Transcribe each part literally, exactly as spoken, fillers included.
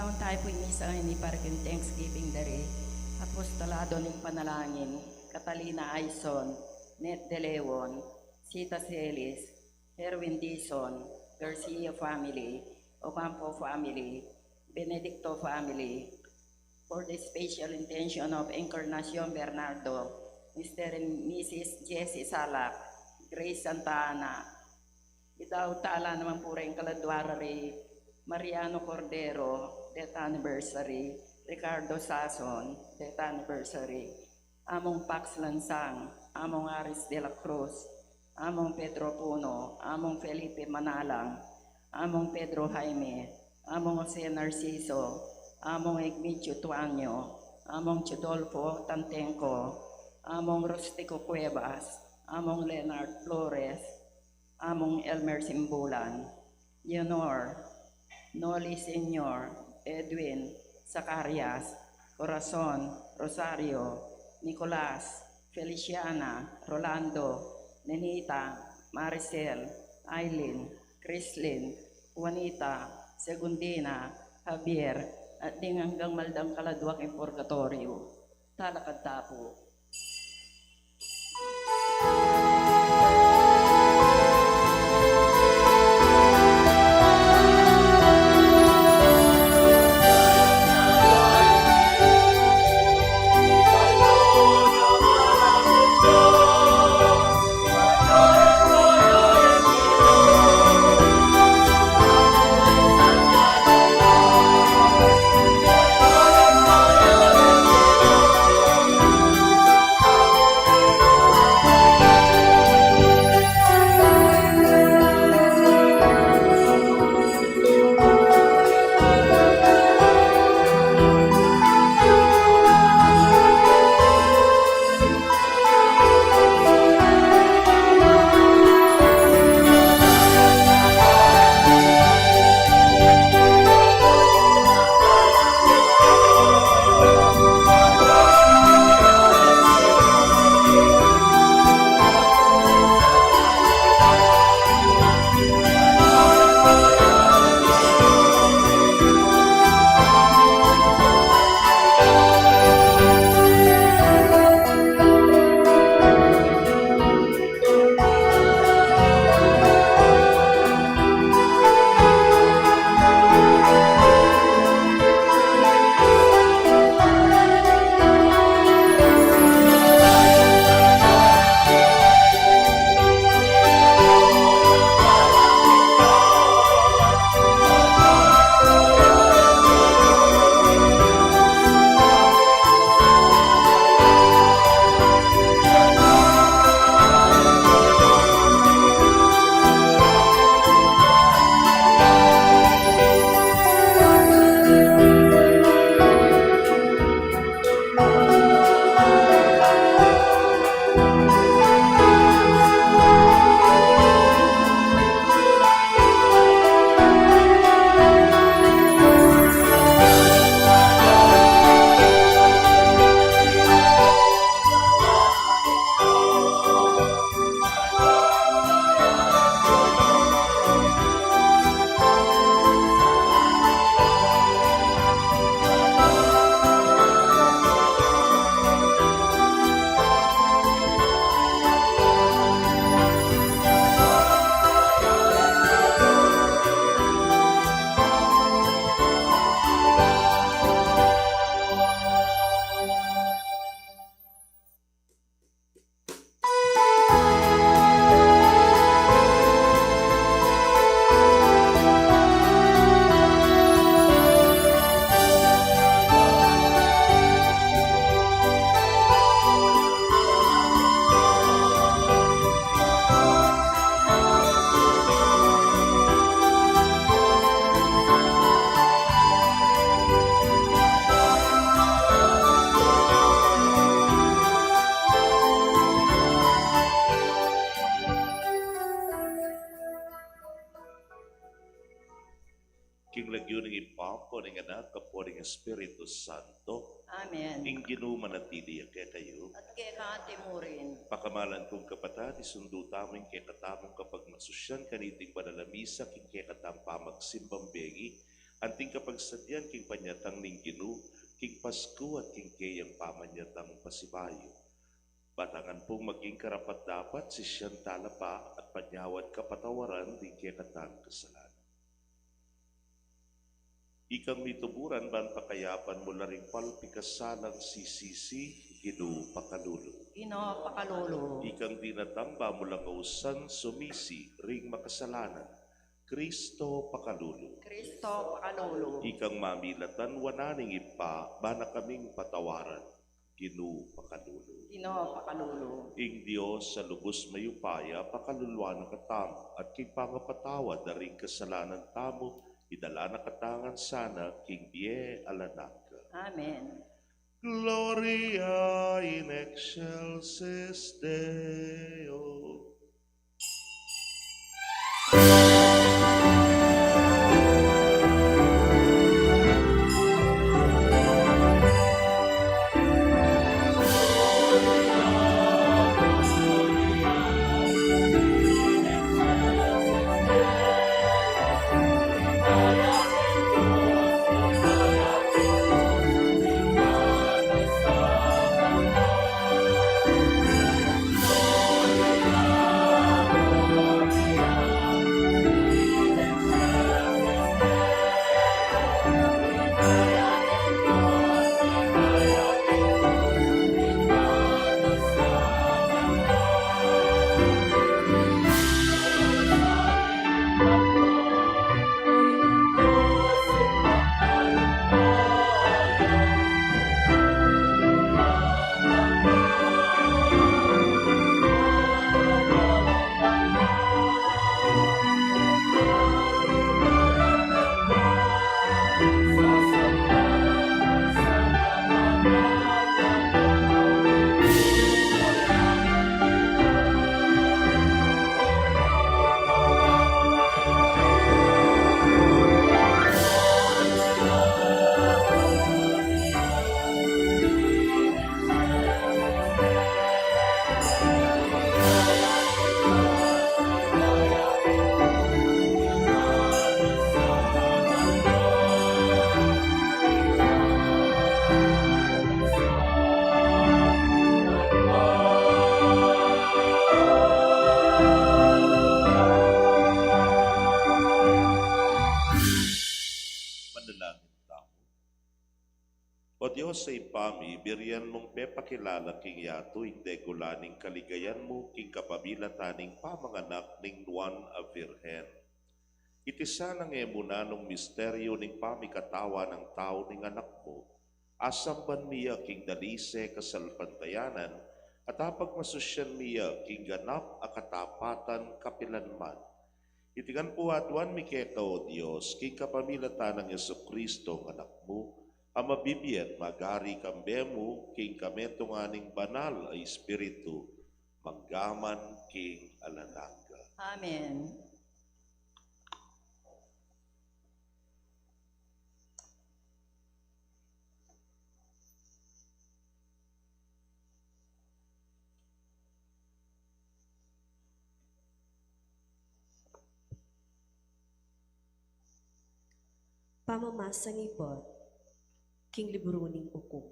Tamu pu ing misa ngeni para king Thanksgiving da ri apostolado ning panalangin, Catalina Aison, Net de Leon, Sita Celis, Erwin Dizon, Garcia family, Ocampo family, Benedicto family, for the special intention of Encarnacion Bernardo, Mister and Missus Jessie Salak, Grace Santa Ana. Idautan la naman pu ring kaladua ra ri Mariano Cordero, death anniversary, Ricardo Sason, death anniversary, Among Pax Lansang, Among Aris de la Cruz, Among Pedro Puno, Among Felipe Manalang, Among Pedro Jaime, Among Jose Narciso, Among Ignacio Tuanyo, Among Chodolfo Tantengco, Among Rustico Cuevas, Among Leonard Flores, Among Elmer Simbulan, Leonor, Noli Senior, Edwin, Zacarias, Corazon, Rosario, Nicolas, Feliciana, Rolando, Nenita, Maricel, Aileen, Chrislyn, Juanita, Segundina, Javier, at ding anggang maldang kaladua king purgatoryo. Talakad ta pu. King lagyu ning Ibpa, ampo ning Anak, ampo ning Espiritu Santo. Amen. Ing Ginu manatili ya kekayu. At keka mu rin. Pakamalan kung kapatad, isundu tamu ing kekatamung kapagmasusyan kaniting banal a misa king kekatamung pamagsimbang bengi. Anting kapagsadyan king panyatang ning Ginu, king Pasku at king keyang pamanyatang pasibayu. Batangan pung maging karapat-dapat, sisian tala pa at panyawad kapatawaran ding kekatang kasalanan. Ikang mituburan ban pakayapan mu la ring palpikasalang sisisi, Ginu pakalulu. Ginu pakalulu. Ikang dinatang ba mu lang ausan sumisi ring makasalanan, Kristo pakalulu. Kristo pakalulu. Ikang mamilatan wanan ning Ibpa, ban na kaming patawaran, Ginu pakalulu. Ginu pakalulu. Ing Dios a lubus mayupaya, pakaluluan na katamu, at king pangapatawad da ring kasalanan tamu, idala na katamu ngan sana king bie alang angga. Amen. Gloria in excelsis Deo. Manalangin tamu. O Dios a Ibpa mi, birian mung pepakilala king yatu ing degula ning kaligayan mu king kapamilatan ning pamanganak ning nuan a Virgen. Iti sanang e mu nanung misteryu ning pamikatawan nang tau ning Anak mu, asamban mi ya king dalise kasalpantayanan, at apagmasusian mi ya king ganap a katapatan kapilanman. Iti ngan pu aduan mi keka, O Dios, king kapamilatan nang Jesucristo, Anak mu, a mabibie at magari kambe mu king kametungan ning Banal a Espiritu, mangga man king alang angga. Amen. Pamamasan ibat king libru ning Ukum.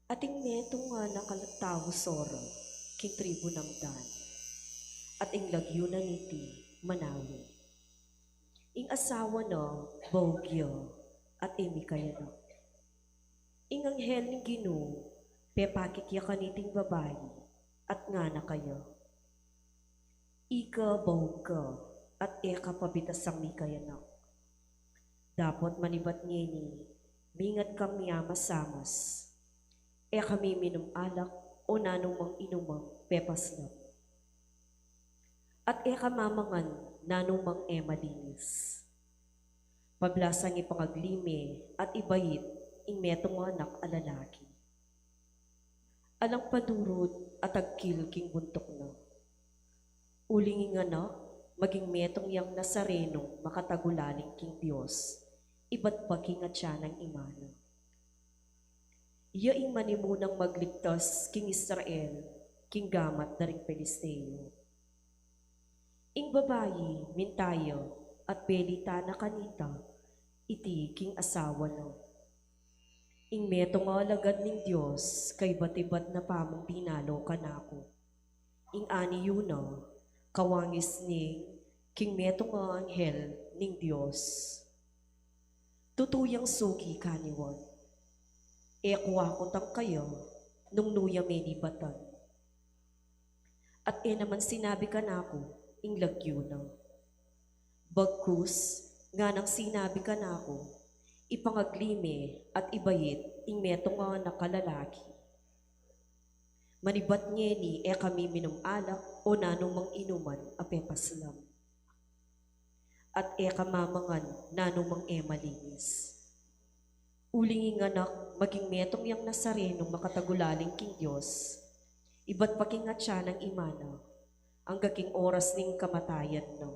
Ating metung a anak a tau sora king tribu nang Dan, at ing lagyu na niti Manaen. Ing asawa na baug ya at e mikayanak. Ing anghel ning Ginu pepakit ya kaniting babai at ngana kaya, "Ika baug ka at e ka pa bitasang mikayanak. Dapot manibat ngeni, mingat kang miamasamas. E ka miminum alak o nanumang inumang pepaslap. At e ka mamangan nanumang e malinis. Pablasang ipangaglime at ibait ing metung a anak a lalaki. Alang padurut a tagkil king buntuk na. Uling ing anak, maging metung yang Nazarenong makatagulaling king Dios, ibat pa king atian nang ima na. Iya ing manimunang magligtas king Israel king gamat da ring Filisteo." Ing babai minta ya at belita na kanita Iti king asawa na. Ing metung a alagad ning Dios kaibat-ibat na pamung dinalo kanaku. Ing anyu na, kawangis ning king metung a anghel ning Dios. Tutu yang suki kaniwan. E ku akutang kaya nung nu ya menibatan. At e naman sinabi kanaku ing lagyu na. Bagkus, nganang sinabi kanaku, ipangagli me at ibait ing metung a anak a lalaki. Manibat ngeni e kami minum alak o nanumang inuman a pepaslam. At e ka mamangan nanumang e malinis. Uling ing anak maging metung yang Nazareno makatagulaling king Dios, ibat pa king atyan nang ima na, angga king oras ning kamatayan na.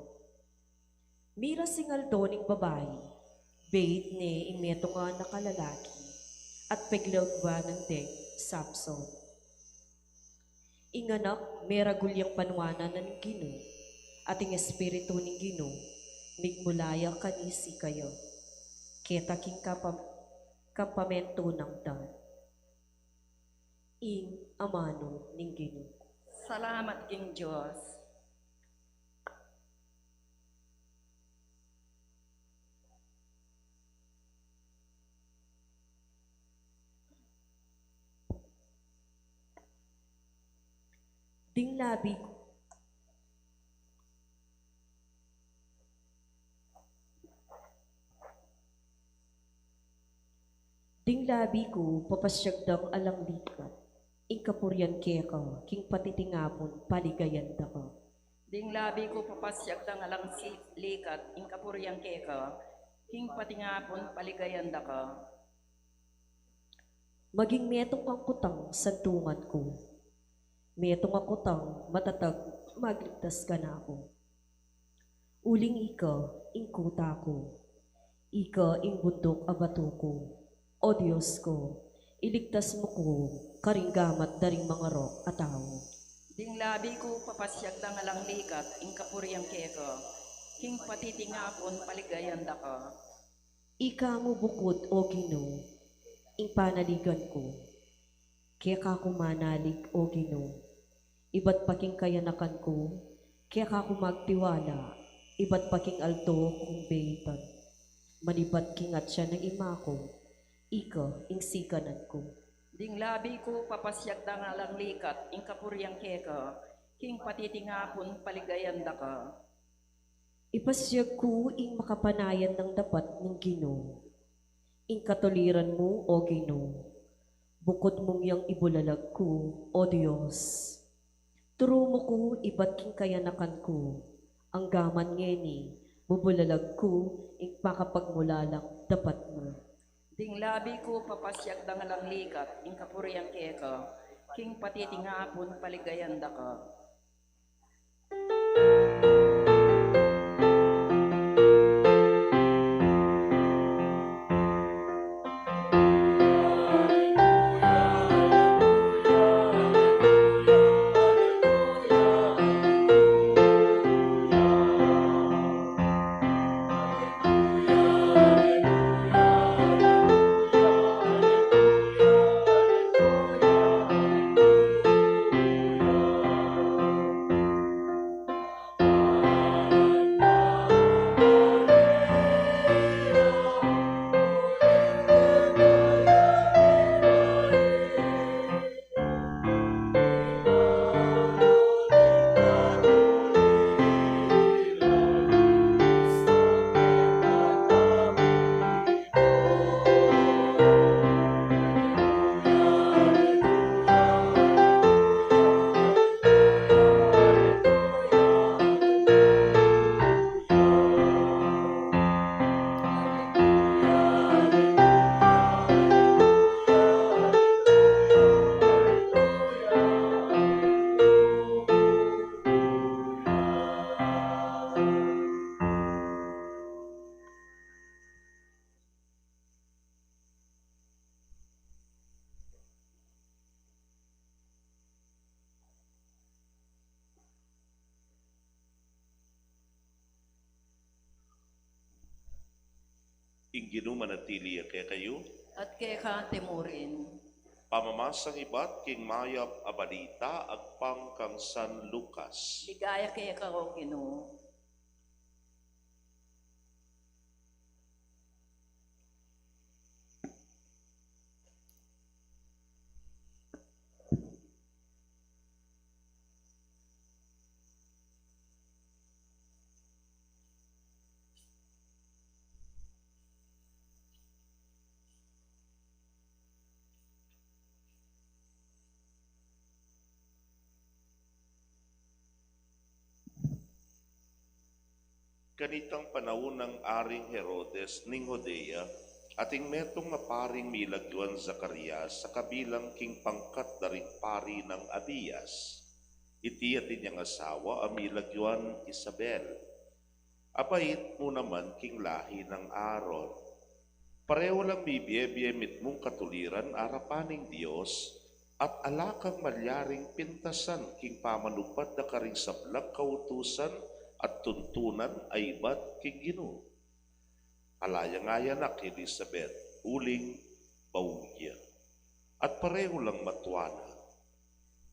Miras ing aldo ning babai, beit ne ing metung a anak a lalaki, at peglagbanan deng Samson. Ing anak meragul yang panuanan na ning Ginu, at ing Espiritu ning Ginu migmula ya kanisa kaya, keta king kapam-, kampamentu nang Dan. Ing amanu ning Ginu. Salamat king Dios. Ding labi ku, ding labi ku, papasyag dang alang likat ing kapurian keka, king patitingapun paligayan da ka. Ding labi ku, papasyag dang alang si-, likat ing kapurian keka, king patingapun paligayan da ka. Maging metung kang kutang santungan ku. Metung a kutang matatag magligtas kanaku. Uling ika ing kuta ku. Ika ing bunduk a batu ku. O Dios ku, iligtas mu ku karing gamat da ring mangarok a tau. Ding labi ku, papasyag dang alang likat ing kapurian keka, king patitingapun paligayan da ka. Ika mu bukud, O Ginu, ing panaligan ku. Keka ku manalig, O Ginu, ibat pa king kayanakan ku, keka ku magtiwala, ibat pa king aldo kung beitan. Manibat king atyan nang ima ku, ika ing sikanan ku. Ding labi ku, papasyag dang alang likat ing kapurian keka, king patitingapun paligayan da ka. Ipasyag ku ing makapanayan nang dapat ning Ginu. Ing katuliran mu, O Ginu, bukud mung yang ibulalag ku, O Dios. Turu mu ku ibat king kayanakan ku, anggaman ngeni bubulalag ku ing makapagmulalang dapat mu. Ding labi ku, papasyag dang alang likat ing kapurian keka, king patitingapun paligayan da ka. Ing Ginu manatili ya kekayu. At keka mu rin. Pamamasang ibat king mayap a balita agpang kang San Lucas. Ligaya keka, O Ginu. Kanitang panaun, ing Aring Herodes ning Judea, atin metung a paring milagyuan Zacarias a kabilang king pangkat da ring pari nang Abias. Iti atin yang asawa a milagyuan Isabel. Abait mu naman king lahi nang Aaron. Pareho lang mibie-bie mitmung katuliran arapan ning Dios, at ala kang malyaring pintasan king pamanupad da karing sablang kautusan at tuntunan a ibat king Ginu. Ala ya ngang anak i Elisabet, uling baul ya. At pareho lang matua na.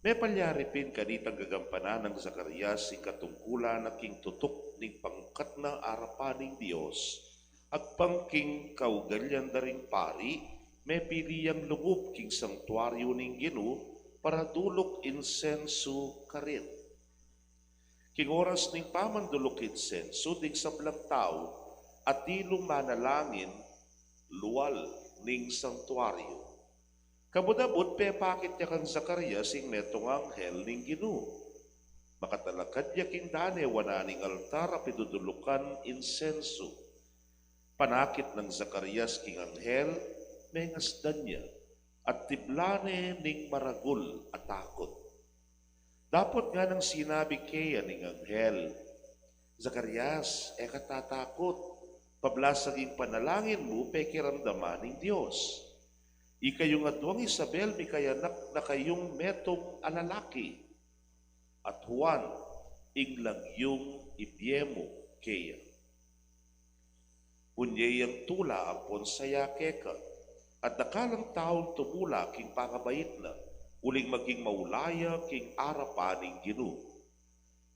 Mepalyari pin kanitang gagampanan nang Zacarias ing katungkulan na king tutuk ning pangkat na arapan ning Dios, agpang king kaugalian da ring pari, mepili yang lungub king sangtuaryu ning Ginu para duluk insensu karin. King oras ning pamanduluk insensu ding sablang tau, atilu manalangin lual ning sangtuaryu. Kabud-abud pepakit ya kang Zacarias ing metung a anghel ning Ginu. Makatalakad ya king dane wanan ning altar a pidudulukan insensu. Panakit nang Zacarias king anghel, mengasdan ya, at tibla ne ning maragul a takut. Dapot nganang sinabi keya ning anghel, "Zacarias, e ka tatakut, pablasag ing panalangin mu pekiramdaman ning Dios. Ikayung aduang Isabel mikayanak na kayung metung a lalaki, at Juan ing lagyung ibie mu keya. Bunye yang tula ampon saya keka, at dakal a taung tumula king pangabait na, uling maging maula ya king arapan ning Ginu.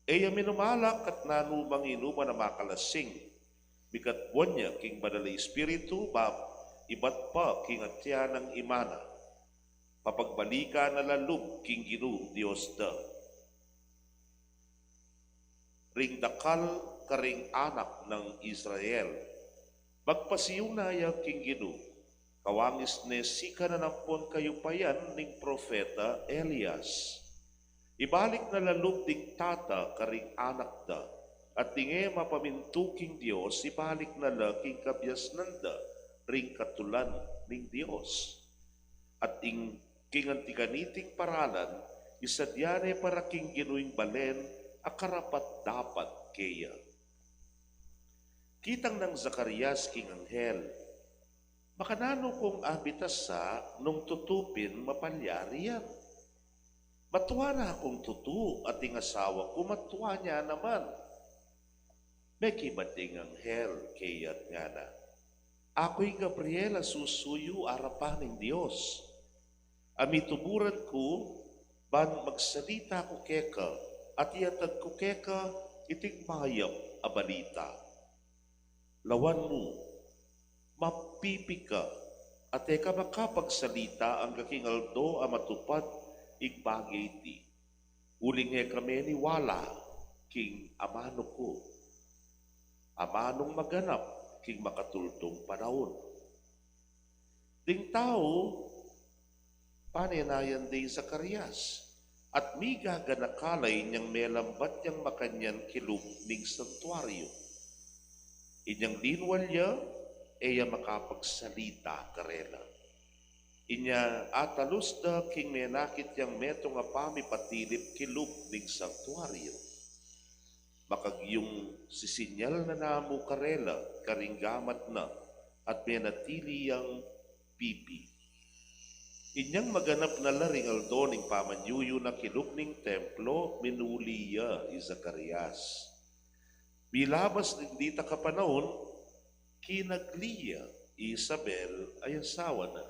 E ya minumala kat nanu mang inuman a makalasing, mikatbuan ya king Banal a Espiritu, bab ibat pa king atia nang ima na. Papagbalikan na la lub king Ginu Dios da ring dakal karing anak nang Israel. Magpasiuna ya king Ginu, kawangis ne sikanan ampon kayupayan ning propeta Elias. Ibalik na la lub ding tata karing anak da, at ding e mapamintu king Dios, ibalik na la king kabiasnan da ring katulan ning Dios. At ing king anti kaniting paralan, isadya ne para king Ginu ing balen a karapat-dapat keya." Kitang nang Zacarias king anghel, "Makananu kung abitasa nung tutu pin mapalyari yan? Matua na kung tutu, at ing asawa ku matua na naman." Mekibat ya ing anghel keya at ngana, "Aku i Gabriel a susuyu arapan ning Dios, a mituburan ku ban magsalita ku keka, at iatad ku keka iting mayap a balita. Lawan mu, mapipi ka, at e ka makapagsalita angga king aldo a matupad ing bage iti, uling e ka meniwala king amanu ku, amanung maganap king makatuldung panaun." Ding tau, panenayan de i Zacarias, at migaganaka la inyang melambat yang makanyan kilub ning santuaryu. Inyang linwal ya, e ya makapagsalita karela. Inya atalus da king menakit yang metung a pamipatilip kilub ning santuaryu. Makagyung sisinyal na namu karela karing gamat na, at menatili yang pipi. Inyang maganap na la ring aldo ning pamanyuyu na kilub ning templo, minuli ya i Zacarias. Bilabas ning ditak a panaun, kinagli ya i Isabel a asawa na.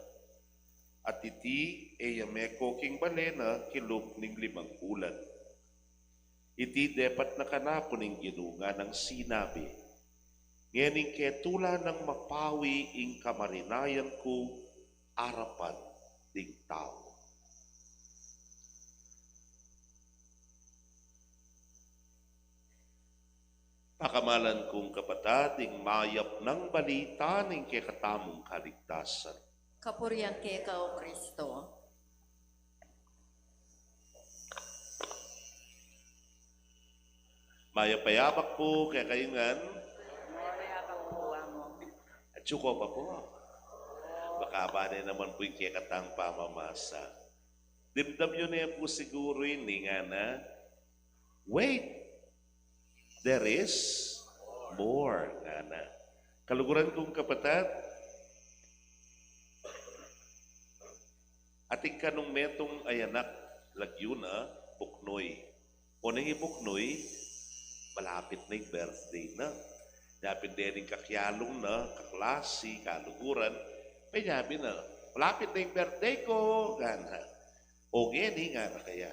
At iti e ya meko king bale na kilub ning limang bulan. Iti depat na kanaku ning Ginu nganang sinabi, ngening ketula nang mapawi ing kamarinayan ku arapan ding tau. Pakamalan kung kapatad, ing mayap nang balita ning kekatamung kaligtasan. Kapurian keka, O Kristo. Mayap a yabak pu kekayu ngan. Mayap a yabak pu, Amo. Atyu ko pa pu. Makaba ne naman pu ing kekatang pamamasa. Dimdam yu ne pu siguru ini, ngana, "Wait, there is more," ngana. Kaluguran kung kapatad, atin kanung metung a anak, lagyu na Buknoy. O neng i Buknoy, malapit na ing birthday na. Nya pin dening kakyalung na, kaklasi, kaluguran, penyabi na, "Malapit na ing birthday ku," ngana. "O ngeni," ngana kaya,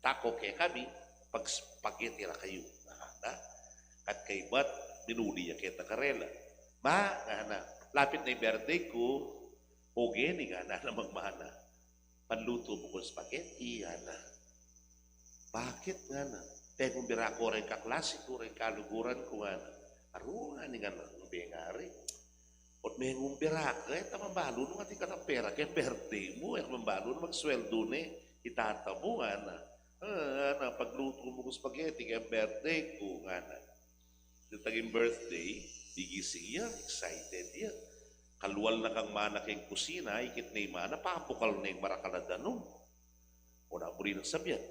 "tako kekami, pag-spaghetti ra kayu," ngana. At kaybat, minuli ya keta karela. "Ma," ngana, "lapit na ing birthday ku." "O ngeni," ngana namang mana, "panlutu mu kung spaghetti," ngana. "Bakit?" ngana. "Pengumbira ko reng kaklasi ku, reng kaluguran ku," ngana. "Aru," ngana, ngana, "ngari. Ot mengumbira ka, e ta mambalu nung atin kang pera keng birthday mu, e ta mambalu nung magsweldo ne i tata mu," ngana. "E," ngana, "paglutu mu kung spaghetti keng birthday ku," ngana. Datang ing birthday, gigising ya, excited ya. Kalual na kang mana keng kusina, ikit ne i mana, pabukal ne ing marakal a danum. O na buri nang sabian,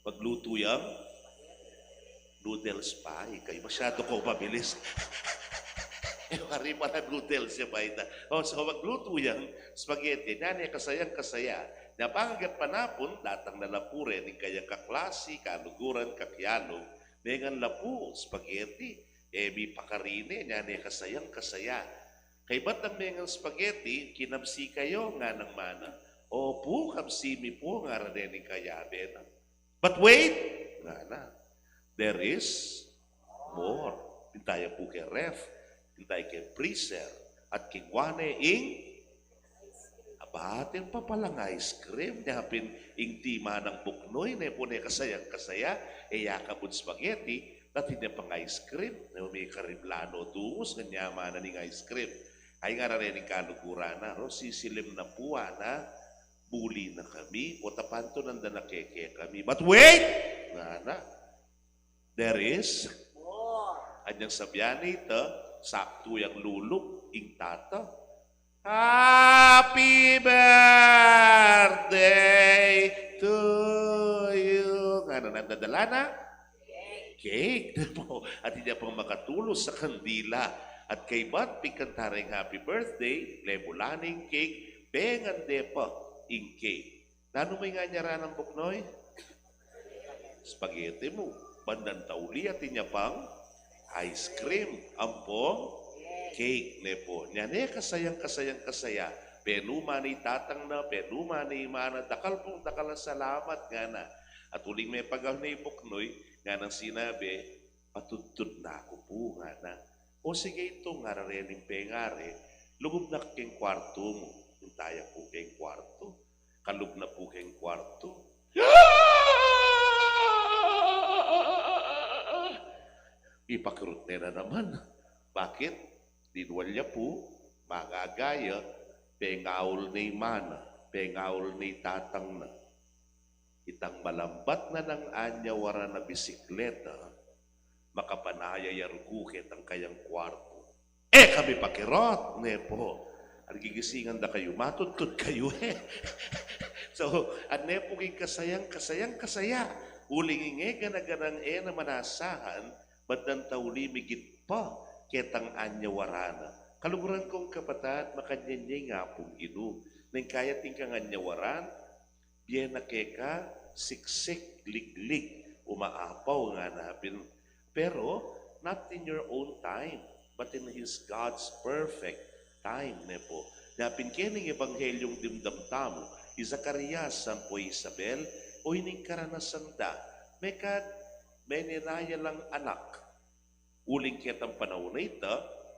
"Maglutu yang noodles pa, ikayu masyadu kang mabilis." E, wari pala noodles ya baita. O, so, "Maglutu yang spaghetti." Nya ne kasayang-kasaya. Nya pangagat panapun, datang na la pu reng kayang kaklasi, kaluguran, kakyalung, mengan la pu spaghetti. E, mipakari ne, nya ne kasayang-kasaya. Kaybat nang mengan spaghetti, "Kinabsi kayu?" nganang mana. "Opu, kabsi mi pu," ngara ne ning kayabe na. "But wait," ngana, "there is more." Pinta ya pu keng ref, pinta ya keng freezer, at kingwa ne ing Aba, atin pa palang ice cream. Nya pin ing ti manang Buknoy, ne pu ne kasayang-kasaya, e ya kabud spaghetti, atin ya pang ice cream, ne pu mikarim la no dungus, nganang mana ning ice cream. Ay, ngara ne ning kaluguran na, "O, sisilim na pu, ana, buli na kami, o tapantunan da na kekami." "But wait!" ngana. "There is more." Anyang sabian na ita, saktu yang lulub ing tata. "Happy birthday to you." Ngana nang dadala na? Cake. Atin ya pang makatulus a kandila. At kaybat pigkanta reng happy birthday, lebu la ne ing cake, bengan de pa ing cake. Nanu mu ing anyaran nang Buknoy? Spaghetti mu. Bandang tauli atin ya pang ice cream ampong cake, ne pu. Nya ne kasayang-kasayang-kasaya, penuma ne i tatang na, penuma ne i mana, "Dakal pung dakal a salamat," ngana. At uling mepagaw ne i Buknoy, nganang sinabi, "Patudtud na ku pu," ngana. "O sige, itung," ngara reng pengari, "lugub na ka keng kwartu mu." Pinta ya pu keng kwartu. Kalub na pu keng kwartu, ipakirut ne na naman. Bakit? Dinual ya pu, magagaya, pengaul ne i mana, pengaul ne i tatang na. Itang malambat na nang anyawaran a bisikleta, makapanaya ya rugu ketang kayang kwartu. "E kami pakirot," ne pu. "At gigisingan da kayu, matudtud kayu e." So, at ne pu king kasayang-kasayang-kasaya, uling ing e gana-ganang e na manasahan, bandang tauli migit pa ketang anyawaran na. Kaluguran kung kapatad, makanyan ya ing Apung Ginu. Neng kayat ing kang anyawaran, bie na keka, siksik, liglig, umaapaw, ngana pin. Pero, not in your own time. but in His, God's perfect time, ne po. Nya pin keni ing Ebanghelyung dimdam tamu, i Zacarias ampo i Isabel, o ining karanasan da, mekad mene na ya lang anak. Uling ketang panaun a ita,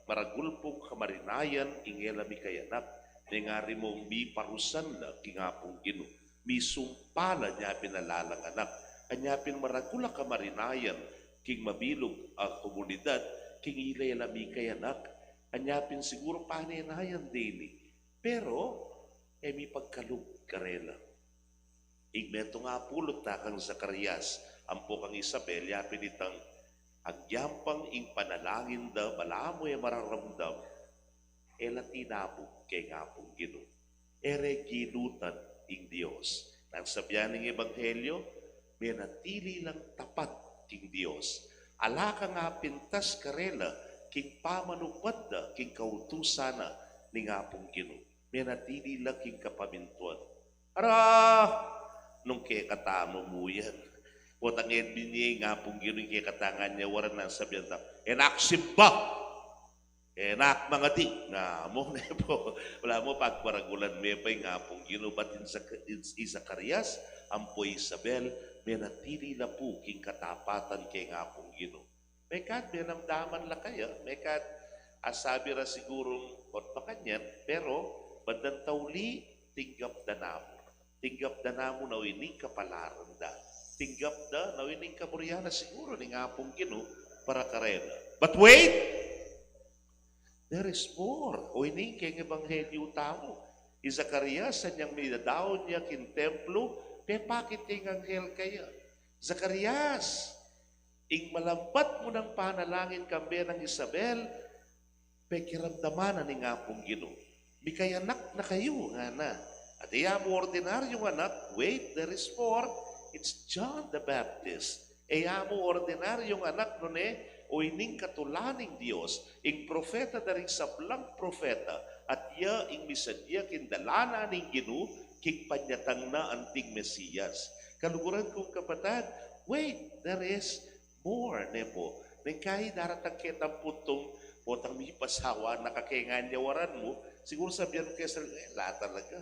maragul pung kamarinayan ing e la mikayanak, ne ngari mung miparusan la king Apung Ginu. Misumpa la nya pin a lalang anak, anya pin maragul a kamarinayan king mabilug a komunidad, king ila e la mikayanak, anya pin siguru pane na yan deni. Pero, e mipagkalub karela. Ing metung a pulot da kang Zacarias ampo kang Isabel, ya pin itang agyang pang ing panalangin da, balamu e mararamdam, e la tinabug keng Apung Ginu. E re ginutan ing Dios. Nang sabyan ning Ebanghelyo, menatili lang tapat king Dios. Ala kang apintas karela king pamanupad da king kautusan na ning Apung Ginu. Menatili la king kapamintuan. Ara, nung kekatamu mu yan, potang e binye ing Apung Ginu ing kekatang nyawaran, nang sabyan da, e na ku simba, e na ku mangadi, nga mu, ne po. Balamu pagparagulan me pa ing Apung Ginu, but in Zac-, in, i Zacarias ampo i Isabel, menatili la pu king katapatan keng Apung Ginu. Mekad menamdaman la kaya, mekad asabi ra sigurung ot makanyan, pero bandang tauli, tinggap da namu. Tinggap da namu na o ining kapalaran da. Tinggap da na o ining kaburian na siguru ning Apung Ginu para karela. But wait! There is more. O ining keng Ebanghelyo tamu, i Zacarias, anyang midadaun ya king templo, pepakit ya ing anghel kaya. Zacarias, ing malambat mu nang panalangin kambe nang Isabel, pekiramdaman na ning Apung Ginu. Mikayanak na kayu, ngana. At e ya mu ordinaryung anak, wait, there is more. It's John the Baptist. E ya mu ordinaryung anak, nune, o ining katula ning Dios, ing propeta da ring sablang propeta, at ya ing misadya king dalanan ning Ginu, king panyatang na anting Mesias. Kaluguran kung kapatad, wait, there is more, ne po. Neng kai daratang ketang puntung, potang mipasawa na ka keng nyawaran mu, siguru sabyan mu keng sarili, e la talaga,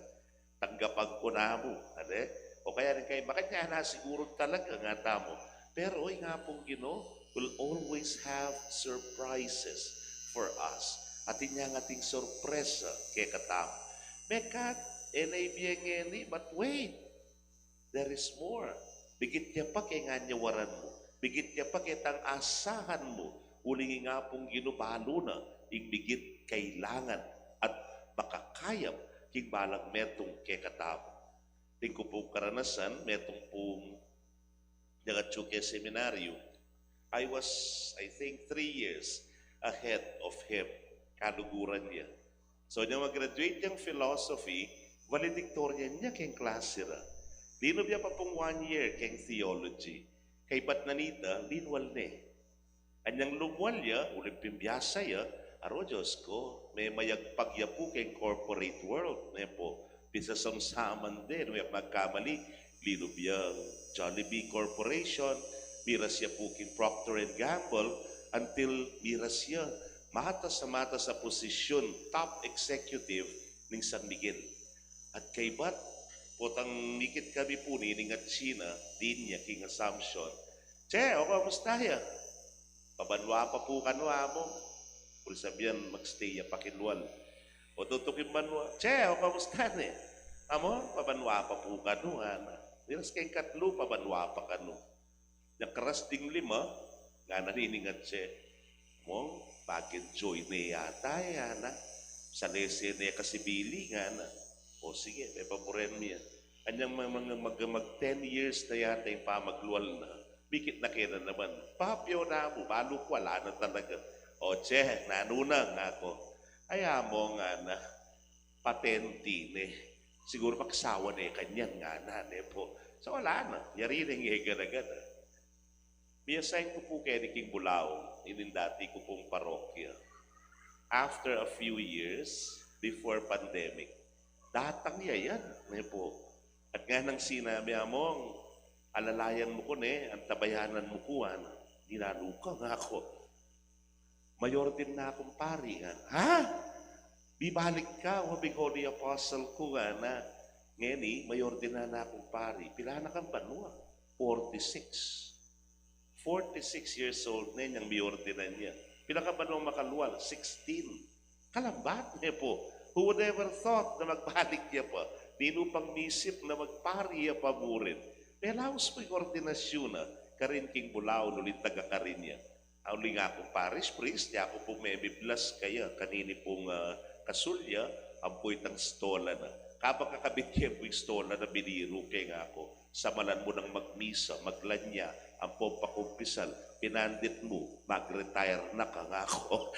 tanggapan ku na mu, ade? O kaya neng kai, makanyan na siguru talaga, nga tamu. Pero ing Apung Ginu will always have surprises for us. Atin yang ating sorpresa kekatamu. Mekad, e na ibie ngeni, but wait, there is more. Migit ya pa keng nyawaran mu. Migit ya pa ketang asahan mu. Uling ing Apung Ginu balu na ing migit kailangan at makakayap king balang metung kekatamu. Atin ku pung karanasan, metung pung nyagatsu ke seminaryo, I was, I think, three years ahead of him. Kaluguran ya. So, nyang mag-graduate yang philosophy, valedictorian ya keng klase ra. Linub ya pa pung one year keng theology. Kaybat na nita, linwal ne. Anyang lumwal ya, uling pimbiasa ya, aro, Dios ku, memayagpag ya pu keng corporate world, ne po. Pisasangsaman de, nung e ku magkamali, linub yang Jollibee Corporation, miras ya pu king Procter and Gamble, until miras ya matas a matas a posisyun, top executive ning San Miguel. At kaybat, potang mikit kami pu nining atsi na, dinan ya king Assumption. "Che, o, kamusta ya?" "Pabanua pa pu kanu, Among." Puri sabyan, mag-stay ya pa king lual. O, tutukin banua. "Che, o, kamusta ne?" "Among, pabanua pa pu kanu, ngana." Miras keng katlu, pabanua pa kanu. Nyakaras ding lima, ngana nining atse, "Mong, pag-enjoy ne yata e, ngana. Salese ne kasi bili," ngana. "O sige, pepaburen mi ya." Anyang mag, mag, mag, mag ten years na yata ing pamaglual na, mikit na ke na naman. "Papyo namu, balu ku ala na talaga." "O, che, nanu na?" ngaku. "Ay, Among," ngana, "patenti ne. Siguru magsawa ne kanyan," ngana, ne po. So, ala na. Yari ne ing gana-gana. Mi-assign ku pu keni king Bulaong, ining dati ku pung parokya. After a few years, before pandemic, datang ya yan, ne po. At nganang sinabi, "Among, alalayan mu ku ne, antabayanan mu ku, ngana." "Ninanu ka?" ngaku. "May ordin na kung pari," ngana. "Ha? Bibalik ka?" "Wa, bing Holy Apostle ku," ngana. "Ngeni, may ordin na kung pari." "Pila na kang banua?" "Forty-six." Forty-six years old ne nyang miordinan ya. "Pila ka banua makalwal?" "Sixteen." Kalambat ne pu. Who would ever thought na magbalik ya pa? Ninu pang misip na magpari ya pa murin? Melaus pu ing ordinasyun na karin king bulawan uling taga karin ya. Uling aku parish priest, ya ku pung mebiblas kaya kanini pung, ah, kasulya, ampo itang stola na. Kabang kakabit ke pu ing stola na, biniru ke, ngaku, "Samalan mu nang magmisa, maglanya, ampong pakumpisal, pinandit mu, mag-retire na ka," ngaku.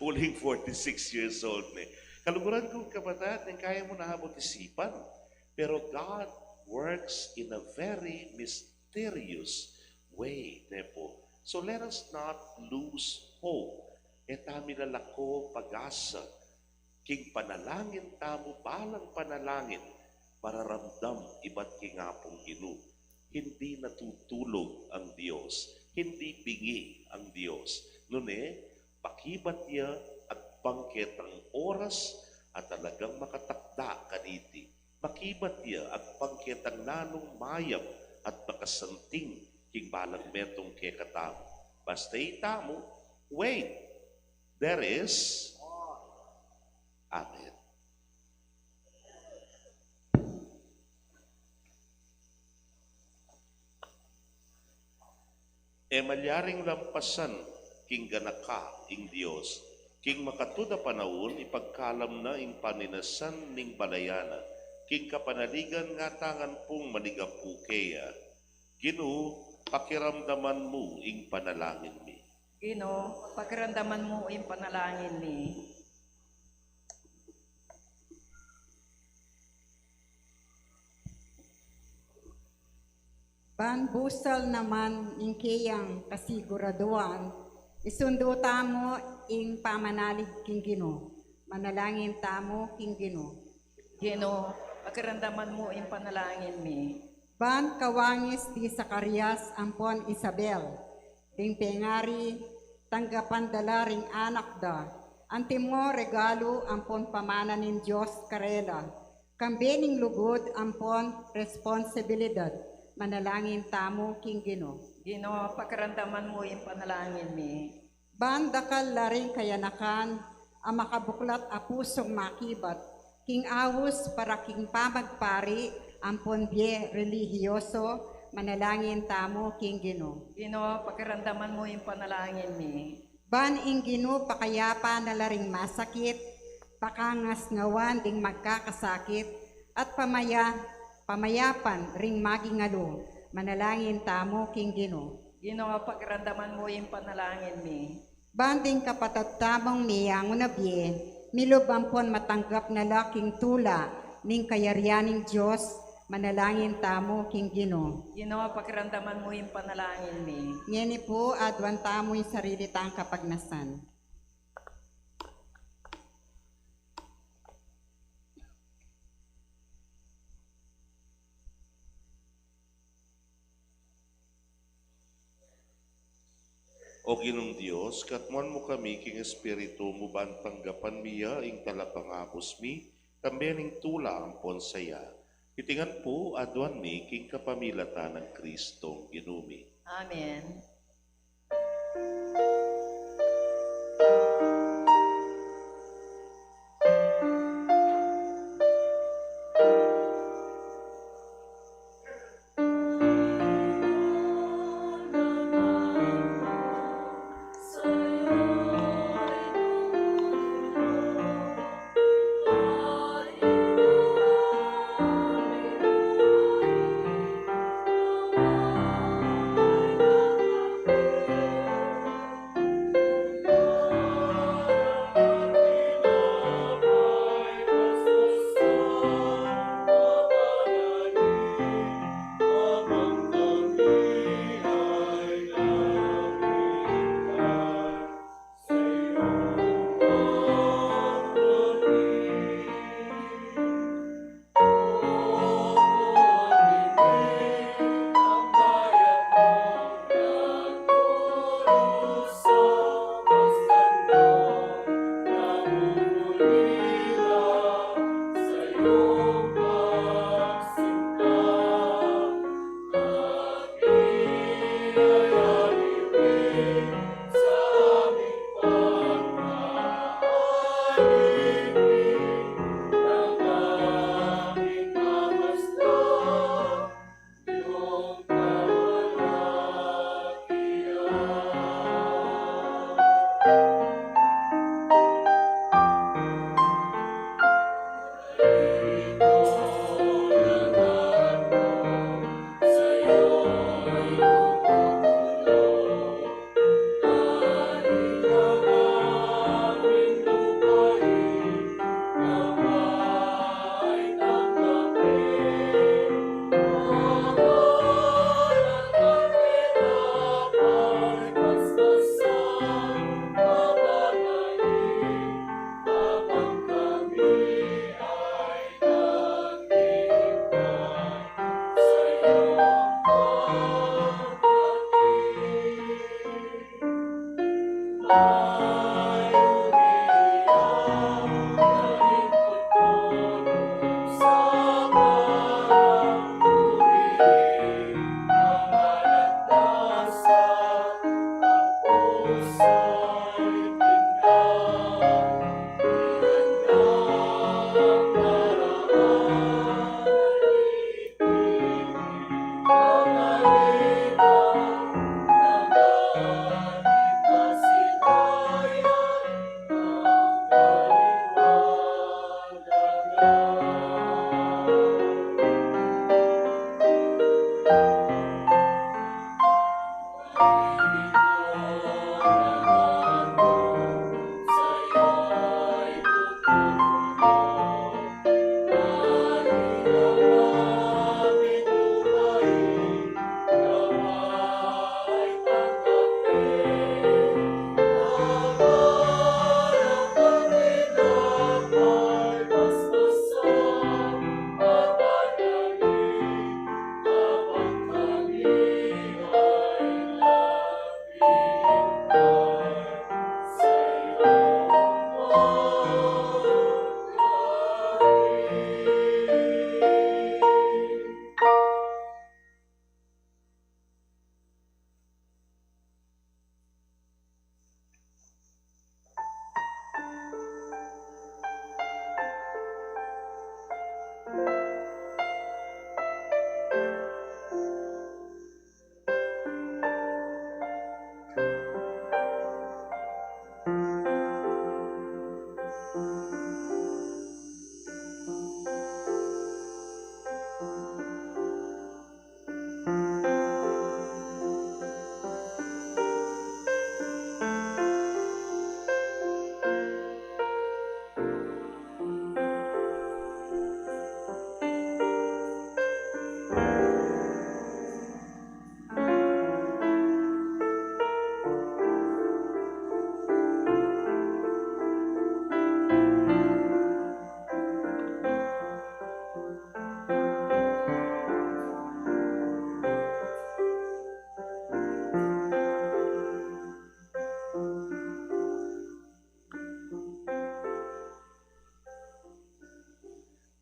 Uling forty-six years old ne. Kaluguran kung kapatad, ning kaya mu na abot isipan. Pero God works in a very mysterious way, ne pu. So let us not lose hope. E ta milalako pag-asa. King panalangin tamu, balang panalangin, mararamdam ibat king Apung Ginu. Hindi natutulog ang Dios, hindi bingi ang Dios. Nune, makibat ya agpang ketang oras a talagang makatakda kaniti. Makibat ya agpang ketang nanung mayap at makasanting king balang metung kekatamu. Basta itamu, wait, there is. Amen. E malyaring lampasan king ganaka ing Dios. King makatud a panaun, ipagkalam na ing paninasan ning balayan na. King kapanaligan ngatangan pung manigapu keya. Ginu, pakiramdaman mu ing panalangin mi. Ginu, pakiramdaman mu ing panalangin mi. Ban busal naman ing keyang kasiguraduan, isundu tamu ing pamanalig king Ginu. Manalangin tamu king Ginu. Ginu, pakiramdaman mu ing panalangin mi. Ban kawangis di Zacarias ampon Isabel, ding pengari, tanggapan da la ring anak da, antimo regalu ampon pamana ning Dios karela, kambe ning lugud ampon responsibilidad. Manalangin tamu king Ginu. Ginu, pakiramdaman mu ing panalangin mi. Ban dakal la ring kayanakan a makabuklat a pusung makibat king aus para king pamagpari ampon bie relihiyoso. Manalangin tamu king Ginu. Ginu, pakiramdaman mu ing panalangin mi. Ban ing Ginu pakayapan na la ring masakit, pakangasngawan ding magkakasakit, at pamaya-, pamayapan ring magingalu. Manalangin tamu king Ginu. Ginu, pakiramdaman mu ing panalangin mi. Ban ding kapatad tamung meyangu na bie, milub ampon matanggap na la king tula ning kayarian ning Dios. Manalangin tamu king Ginu. Ginu, pakiramdaman mu ing panalangin mi. Ngeni pu, aduan tamu ing sarili tang kapagnasan. O Ginung Dios, katmuan mu kami king Espiritu mu ban tanggapan mi ya ing talapangabus mi, kambe ning tula ampon saya. Iti ngan pu aduan mi king kapamilatan nang Kristong Ginu mi. Amen.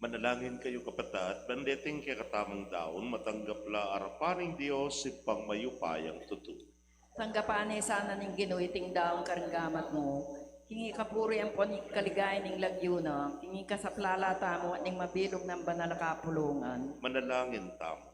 Manalangin kayu, kapatad, ban deting kekatamung daun, matanggap la arapan ning Dios, Ibpang mayupayang tutu. Tanggapan ne sana ning Ginu iting daun karing gamat mu, king ikapuri ampon ikaligaya ning lagyu na, king ikasaplala tamu at ning mabilug nang banal a kapulungan. Manalangin tamu.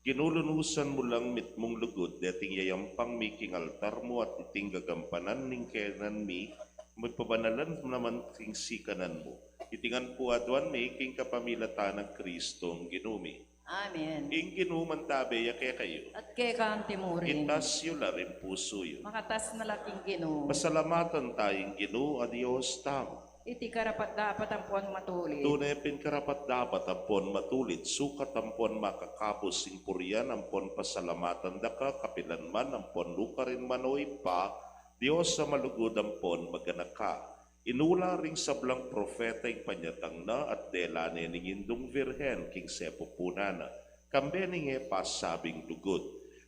Ginu, lunusan mu lang mitmung lugud deting yayampang mi king altar mu at iting gagampanan ning kaynan mi, mipabanalan naman king sikanan mu. Iti ngan pu aduan mi king kapamilatan nang Kristong Ginu mi. Amen. Ing Ginu mantabe ya kekayu. At keka anti mu rin. Itas yu la ring pusu yu. Makatas na la king Ginu. Pasalamatan taya ing Ginu a Dios tamu. Iti karapat-dapat ampon matulid. Tune pin karapat-dapat ampon matulid, sukat ampon makakabus ing purian ampon pasalamatan da ka kapilan man ampon nukarin man, o Ibpa, Dios a malugud ampon maganaka. Inula ring sablang propeta ing panyatang na at dela ne ning Indung Virgen king sepupunan na, kambe ning e pasabing lugud.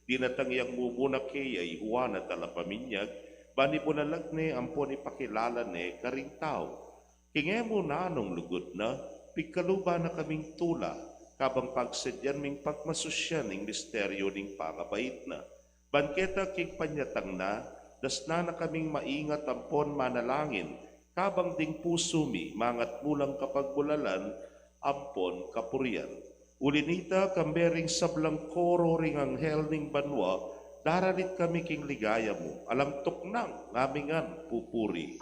Dinatang yang mumuna keya i Juan a Talapaminyag, ban ibulalag ne ampon ipakilala ne karing tau. King e mu nanung lugud na, Pigkaluban na kaming tula, kabang pagsadyan ming pagmasusyan ing misteryu ning pangabait na. Ban keta king panyatang na, dasnan na kaming maingat ampon manalangin, kabang ding pusu mi mangatmulang kapagbulalan ampon kapurian. Uli nita, kambe ring sablang koro ring anghel ning banua, daralit kami king ligaya mu, alang tuknang ngamingan pupuri.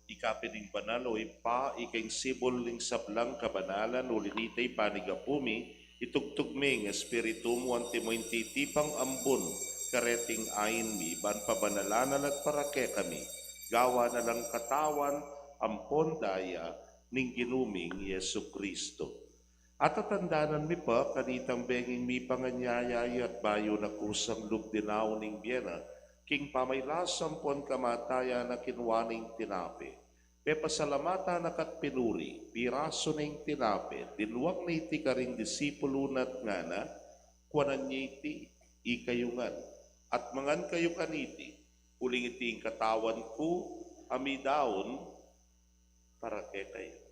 Ika pin ing banal, o Ibpa, ika ing sibul ning sablang kabanalan, uli nita ing panigapu mi, itugtug mi ing Espiritu mu antimo ing titipang ambun kareting ain mi, ban pabanalan na la at para kekami, gawan na lang katawan ampon daya ning Ginu ming Jesucristo. Atatandanan mi pa kanitang benging mipanganyaya ya at bayu na kusang lub dinaun ing bie na, king pamailas ampon kamatayan na kinua ne ing tinape. Pepasalamatan na ka't pinuri, pirasu ne ing tinape, dinwag na iti karing disipulu na at ngana, kuanan ye iti, ikayu ngan, at mangan kayu kaniti, uling iti ing katawan ku, a midaun para kekayu.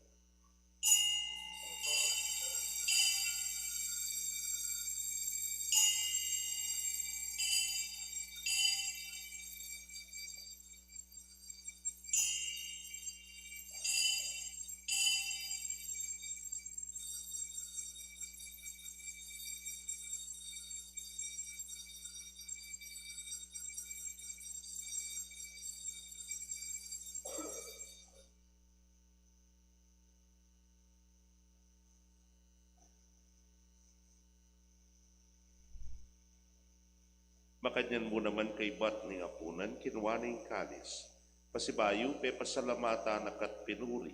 Makanyan mu naman kaybat ning apunan, kinua ne ing kalis. Pasibayu, pepasalamatan na ka't pinuri.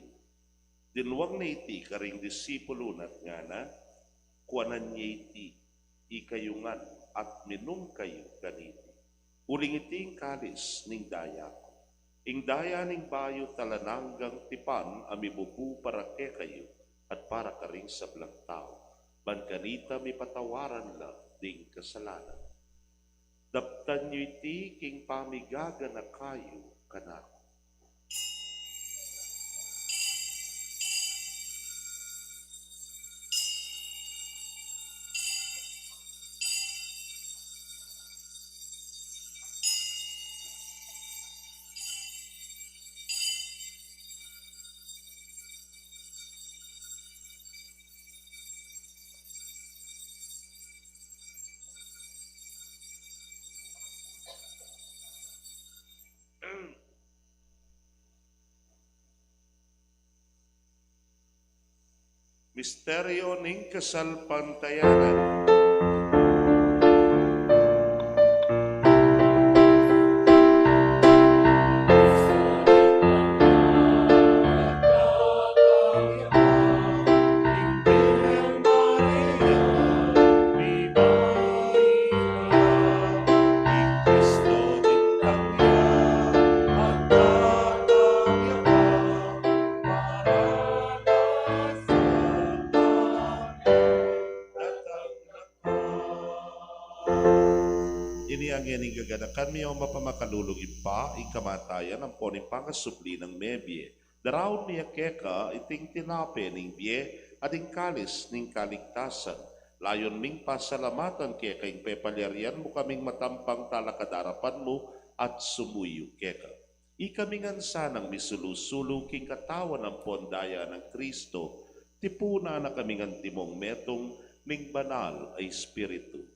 Dinwag na iti karing disipulu na at ngana, kuanan ye iti, ikayu ngan, at minum kayu kaniti. Uling iti ing kalis ning daya ku, ing daya ning bayu at alang anggang tipan, a mibubu para kekayu at para karing sablang tau, ban kanita mipatawaran la ding kasalanan. Daptan yu iti king pamigaganaka yu kanaku. Misteryo ning kasalpantayanan. Ning gaganakan mi, o mapamakalulung Ibpa, ing kamatayan ampon ing pangasubli nang mebie. Daraun mi keka iting tinape ning bie at ing kalis ning kaligtasan. Layun ming pasalamatan keka ing pepalyarian mu kaming matampang talakad king arapan mu at sumuyu keka. Ikami ngan sanang misulu-sulu king katawan ampon daya nang Kristo, tipunan na kami ngan timong metung ning Banal a Espiritu.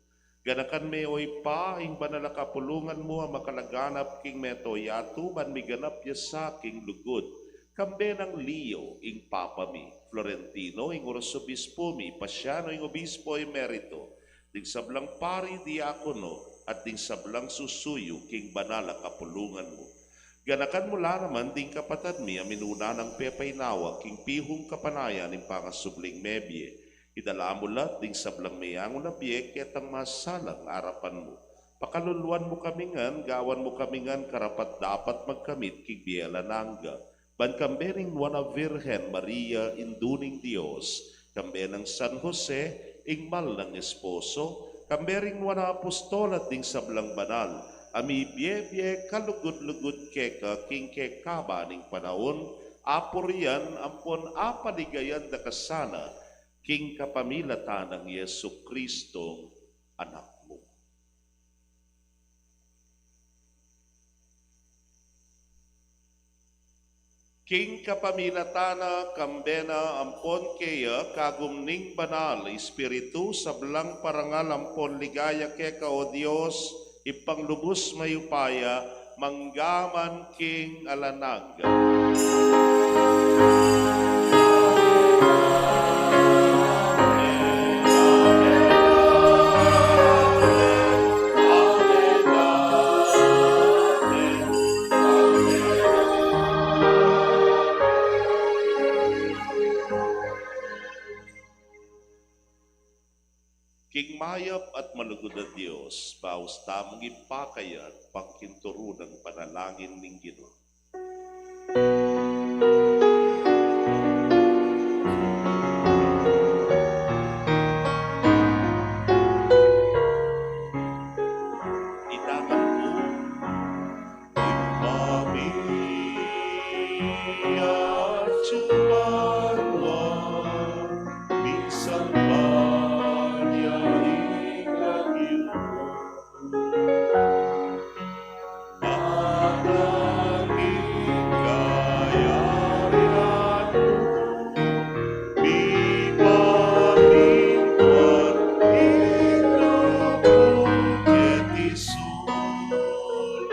Ganakan me, o Ibpa, ing banal a kapulungan mu a makalaganap king mabilug a yatu, ban miganap ya sa king lugud, kambe nang Leo ing Papa mi, Florentino ing Arsobispo mi, Pasiano ing Obispo Emerito, ding sablang pari, diakono, at ding sablang susuyu king banal a kapulungan mu. Ganakan mu la naman ding kapatad mi a minuna nang pepainawa king pihung kapanayan ning pangasubling mebie. Idala mu la ding sablang meyangu na bie ketang masalang arapan mu. Pakaluluan mu kami ngan, gawan mu kami ngan karapat-dapat magkamit king bie alang angga. Ban kambe ning Nuan a Virgen Maria, Indu ning Dios, kambe nang San Jose, ing mal nang esposo, kambe ring nuan a apostol at ding sablang banal a mibie-bie kalugud-lugud keka king kekaba ning panaun, apurian ampon apaligayan da ka sana king kapamilatan nang Jesucristo, Anak mu. King kapamilatan na, kambe na, ampon keya, kagum ning Banal Espiritu, sablang parangal ampon ligaya keka, o Dios, Ibpang lubus mayupaya, mangga man king alang angga. King mayap at malugud a Dios, baus tamung ipakayat pang king turu nang panalangin ning Ginu. Itangan ku, Ibpa mi, atsu ka banua, misamban ya ing lagyu mu. Mangaling kayarian mu, mipamintuan ing lub mu keti sulip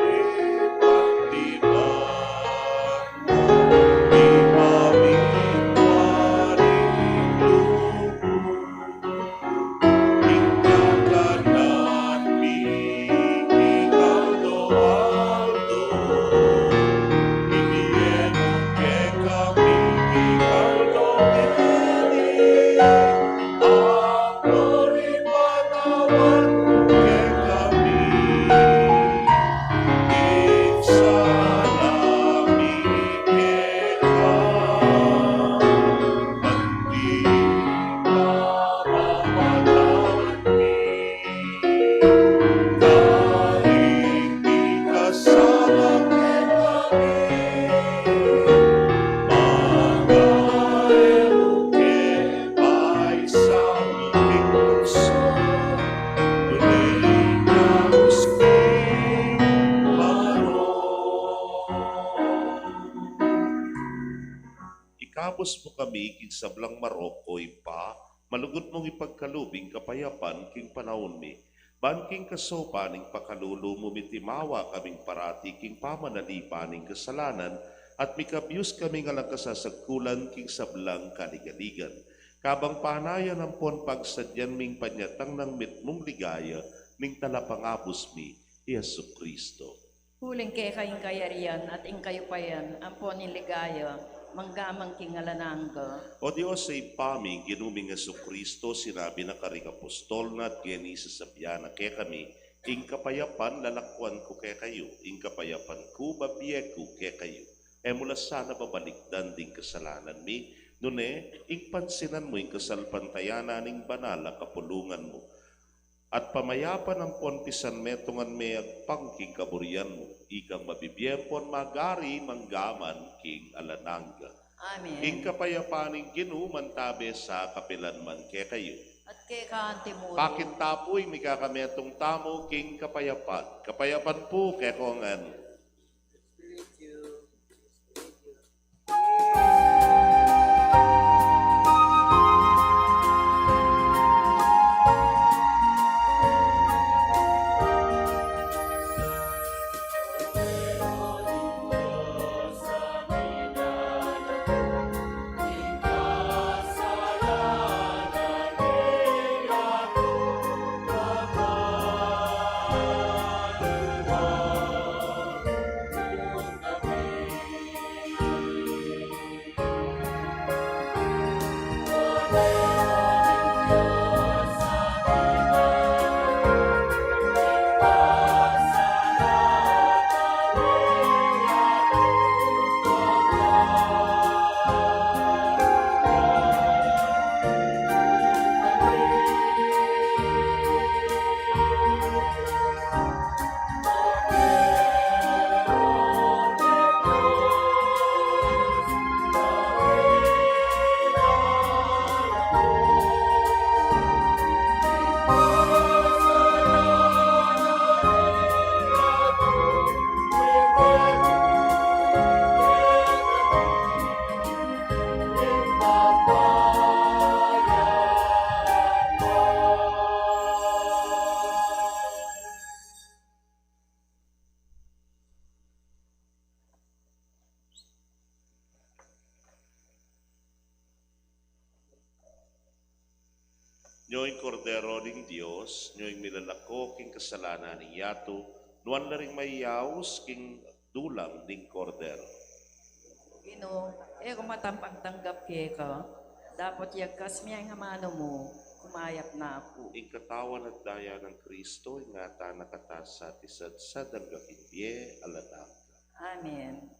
anti banua, mipamintuan ing lub mu. Ing kakanan mi king aldo-aldo, ibie mu kekami king aldo ngeni, ampon ipatawad mu kekami ing sala mi keka, anti pamapatawad mi king mikasala kekami, manga e mu ke paisaul king tuksu, nune ikabus kami king marok. Ikabus mu kami king sablang marok, o Ibpa, malugud mung ipagkalub ing kapayapan king panaun mi. Ban king kasaupan ning pakalulu mu, mitimawa kaming parati king pamanalipan ning kasalanan, at mikabyus kaming alang kasasagkulan king sablang kaligaligan. Kabang panayan ampon pagsadyan ming panyatang nang mitmung ligaya ning Talapangabus mi, i Jesucristo. Uling keka ing kayarian at ing kayupayan ampon ing ligaya, mangga man king alang angga. O Dios a Ibpa mi, Ginu ming Jesucristo, sinabi na karing apostol na at ngeni sasabian na kekami, ing kapayapan lalakwan ku kekayu, ing kapayapan ku babie ku kekayu. E mu la sana babalikdan ding kasalanan mi, nune ing pansinan mu ing kasalpantayanan ning banal a kapulungan mu. At pamayapan ampon pisanmetungan me agpang king kaburian mu, ikang mabibie ampon magari mangga man king alang angga. Amen. Ing kapayapan ning Ginu mantabe sa kapilan man kekayu. At keka antimurin. Pakinta pu ing mikakametung tamu king kapayapan. Kapayapan pu kekongan. Nyo ing Kordero ning Dios, nyo ing milalako king kasalanan ning yatu, nuan la ring mayaus king dulang ning Kordero. Ginu, e ku matampang tanggap keka, dapot yagkas me ing amanu mu, kumayap na ku. Ing katawan at daya nang Kristo, ingatan na kata sa tisadsad angga king bie alang angga. Amen.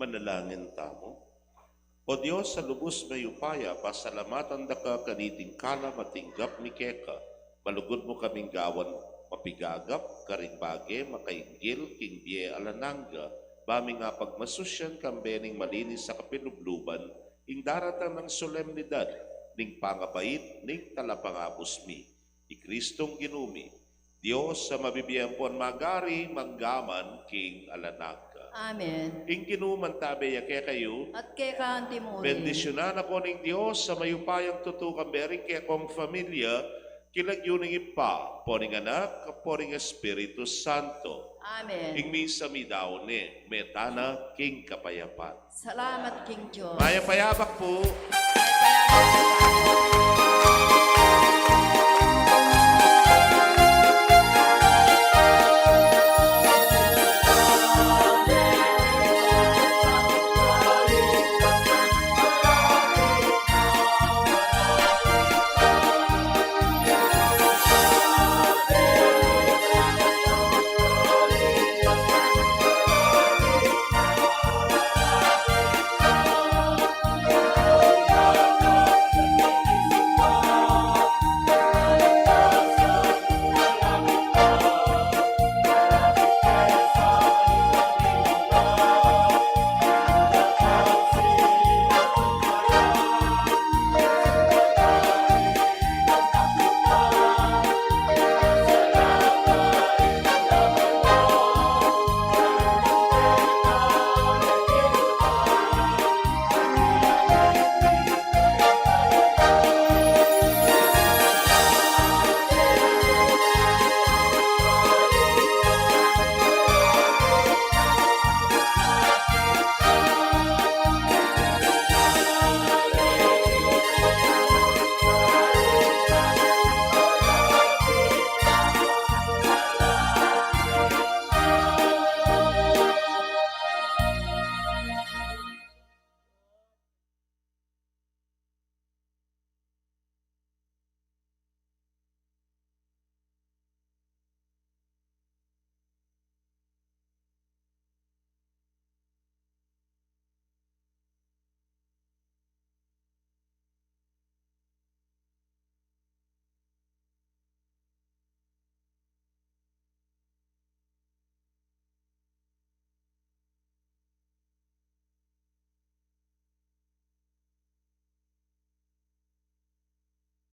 Manalangin tamu. O Dios a lubus mayupaya, pasalamatan da ka kaniting kalam a tinggap mi keka. Malugud mu kaming gawan mapigagap karing bage makainggil king bie alang angga, ba ming apagmasusyan kambe ning malinis a kapilubluban ing daratang nang solemnidad ning pangabait ning talapangabus mi, i Kristong Ginu mi. Dios a mabibie ampon magari manggaman king alang angga. Amen. Ing Ginu mantabe ya kekayu. At keka antimurin. Bendisyunan na ko ning Dios a mayupayang tutu, kambe ring kekong familia, king lagyu ning Ibpa, ampo ning Anak, ampo ning Espiritu Santo. Amen. Ing misa mi daun ne, meta na king kapayapan. Salamat king Dios. Mayap a yabak pu.